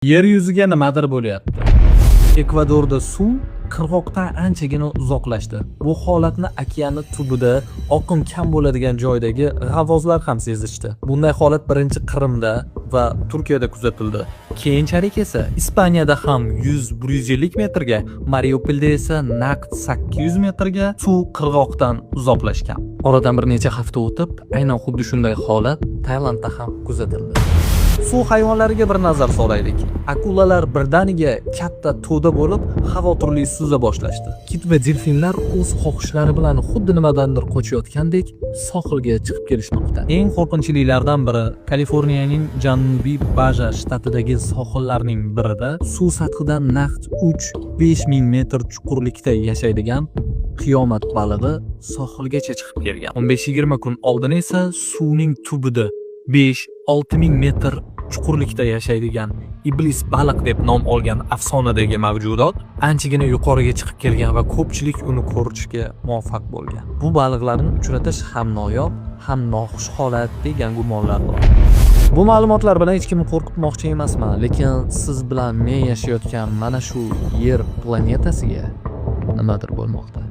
Yer yuziga nimadir bo'lyapti. Ekvadorda suv qirg'oqdan anchagina uzoqlashdi. Bu holatni okeani tubida oqim kam bo'ladigan joydagi g'avvoslar ham sezishdi. Bunday holat birinchi Qrimda va Turkiyada kuzatildi. Keyinchalik esa Ispaniyada ham 100-150 metrga, Mariupolda esa naq 800 metrga suv qirg'oqdan uzoqlashgan. Oradan bir necha hafta o'tib, aynan xuddi shunday holat Tailandda ham kuzatildi. Suv hayvonlariga bir nazar solaylik. Akulalar birdaniga katta to'da bo'lib, xavotirli suza boshlashdi. Kit va delfinlar o'z xohishlari bilan xuddi nimadandir qochayotgandek sohilga chiqib kelishmoqda. Eng qo'rqinchlilardan biri Kaliforniyaning Janubiy Baja shtatidagi sohillarning birida suv sathidan naq 3-5 ming metr chuqurlikda yashaydigan qiyomat balig'i sohilgacha chiqib kelgan. 15-20 kun oldin esa suvning tubida 5-6 ming metr chuqurlikda yashaydigan iblis baliq deb nom olgan afsonadagi mavjudot anchagina yuqoriga chiqib kelgan va ko'pchilik uni ko'rishga muvaffaq bo'lgan. Bu baliqlarni uchratish ham noyob, ham noxush holat degan gumonlar bor. Bu ma'lumotlar bilan hech kimni qo'rqitmoqchi emasman, lekin siz bilan men yashayotgan mana shu Yer planetasiga nimadir bo'lmoqda.